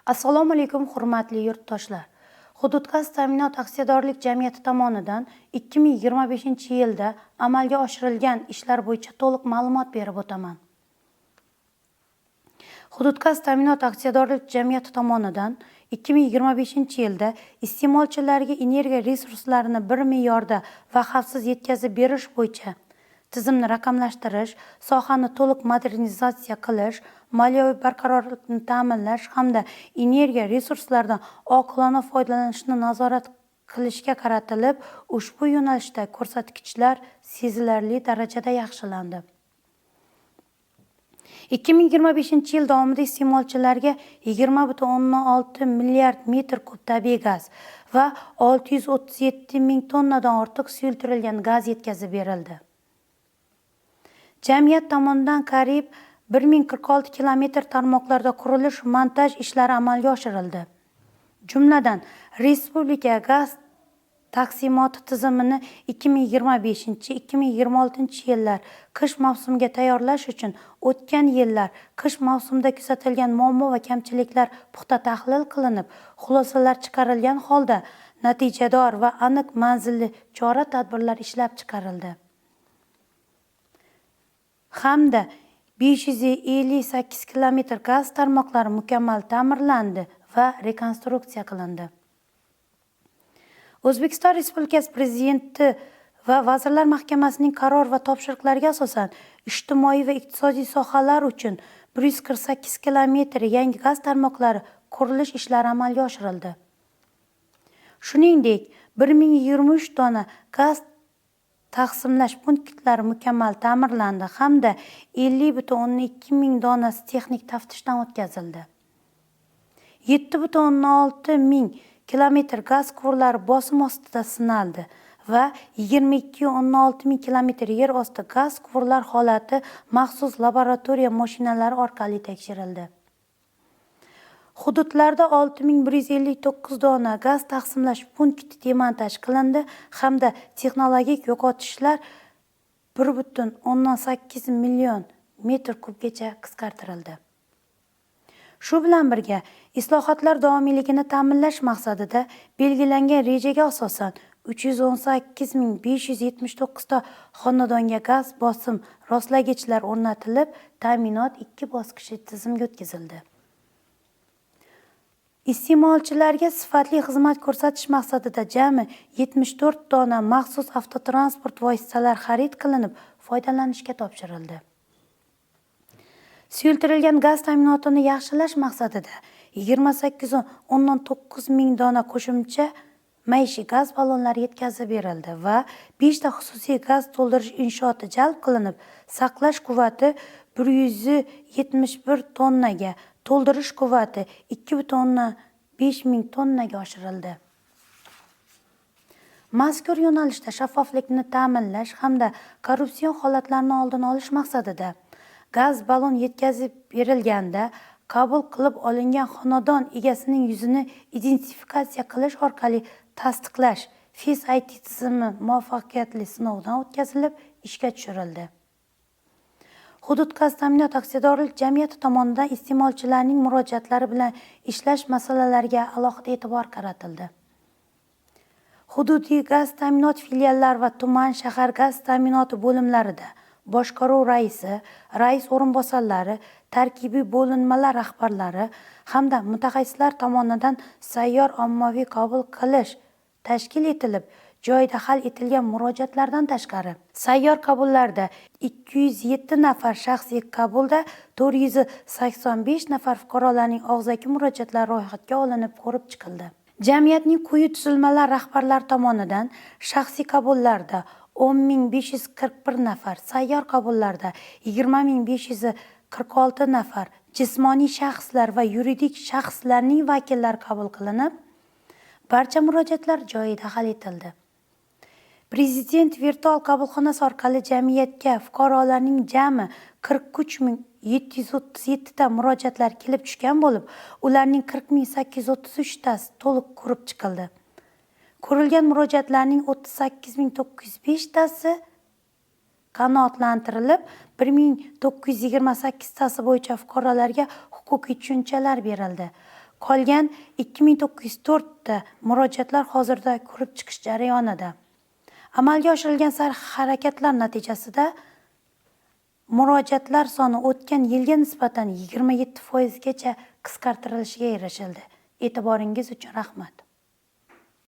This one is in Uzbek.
Assalomu alaykum, hurmatli yurtdoshlar. Hududgaz ta'minot aksiyadorlik jamiyati tomonidan 2025-yilda amalga oshirilgan ishlar bo'yicha to'liq ma'lumot berib o'taman. Hududgaz ta'minot aksiyadorlik jamiyati tomonidan 2025-yilda iste'molchilarga energiya resurslarini bir me'yorda va xavfsiz yetkazib berish bo'yicha tizimni raqamlashtirish, sohani to'liq modernizatsiya qilish, moliyaviy barqarorlikni ta'minlash hamda energiya resurslaridan oqilona foydalanishni nazorat qilishga qaratilib, ushbu yo'nalishda ko'rsatkichlar sezilarli darajada yaxshilandi. 2025-yil davomida iste'molchilarga 20,6 milliard metr kub tabiiy gaz va 637 ming tonnadan ortiq suyultirilgan gaz yetkazib berildi. Jamiyat tomonidan qariyb 1046 kilometr tarmoqlarda qurilish montaj ishlari amalga oshirildi. Jumladan, respublika gaz taqsimoti tizimini 2025-2026 yillar qish mavsumiga tayyorlash uchun o'tgan yillar qish mavsumida kuzatilgan muammo va kamchiliklar puxta tahlil qilinib, xulosalar chiqarilgan holda natijador va aniq manzilli chora-tadbirlar ishlab chiqarildi hamda 558 kilometr gaz tarmoqlari mukammal ta'mirlandi va rekonstruksiya qilindi. O'zbekiston Respublikasi Prezidenti va Vazirlar Mahkamasining qaror va topshiriqlariga asosan ijtimoiy va iqtisodiy sohalar uchun 148 kilometr yangi gaz tarmoqlari qurilish ishlari amalga oshirildi. Shuningdek, 1023 dona gaz taqsimlash punktlari mukammal ta'mirlandi hamda 50,2 ming donasi texnik taftishdan o'tkazildi. 7,6 ming kilometr gaz quvurlari bosim ostida sinaldi va 22,6 ming kilometr yer osti gaz quvurlar holati maxsus laboratoriya mashinalari orqali tekshirildi. Hududlarda 6159 dona gaz taqsimlash punkti demontaj qilindi hamda texnologik yo'qotishlar 1,8 million metr kubgacha qisqartirildi. Shu bilan birga, islohotlar davomiyligini ta'minlash maqsadida belgilangan rejaga asosan 318 579 ta xonadonga gaz bosim rostlagichlar o'rnatilib, ta'minot ikki bosqichli tizimga o'tkazildi. Iste'molchilarga sifatli xizmat ko'rsatish maqsadida jami 74 dona maxsus avtotransport vositalari xarid qilinib, foydalanishga topshirildi. Suyultirilgan gaz ta'minotini yaxshilash maqsadida 28,9 ming dona qo'shimcha maishiy gaz ballonlari yetkazib berildi va 5 ta xususiy gaz to'ldirish inshooti jalb qilinib, saqlash quvvati 171 tonnaga, to'ldirish quvvati 2,5 ming tonnaga oshirildi. Mazkur yo'nalishda shaffoflikni ta'minlash hamda korrupsion holatlarni oldini olish maqsadida gaz ballon yetkazib berilganda qabul qilib olingan xonadon egasining yuzini identifikatsiya qilish orqali tasdiqlash Face ID tizimi muvaffaqiyatli sinovdan o'tkazilib, ishga tushirildi. Hududgazta'minot aksiyadorlik jamiyati tomonidan iste'molchilarning murojaatlari bilan ishlash masalalariga alohida e'tibor qaratildi. Hududiy gaz ta'minot filiallari va tuman, shahar gaz ta'minoti bo'limlarida boshqaruv raisi, rais o'rinbosarlari, tarkibiy bo'linmalar rahbarlari hamda mutaxassislar tomonidan sayyor ommaviy qabul qilish tashkil etilib, joyida hal etilgan murojaatlardan tashqari, sayyor qabullarda 207 nafar shaxsiy qabulda 485 nafar fuqarolarning og'zaki murojaatlari ro'yxatga olinib, ko'rib chiqildi. Jamiyatning quyi tuzilmalar rahbarlari tomonidan shaxsiy qabullarda 10 541 nafar, sayyor qabullarda 20 546 nafar jismoniy shaxslar va yuridik shaxslarning vakillari qabul qilinib, barcha murojaatlar joyida hal etildi. Prezident virtual qabulxonasi orqali jamiyatga fuqarolarning jami 43 737 ta murojaatlar kelib tushgan bo'lib, ularning 40 833 tasi to'liq ko'rib chiqildi. Ko'rilgan murojaatlarning 38 905 tasi qanoatlantirilib, 1928 tasi bo'yicha fuqarolarga huquqiy tushunchalar berildi. Qolgan 2904 ta murojaatlar hozirda ko'rib chiqish jarayonida. Amalga oshirilgan sa'y-harakatlar natijasida murojaatlar soni o'tgan yilga nisbatan 27 foizgacha qisqartirilishiga erishildi. E'tiboringiz uchun rahmat.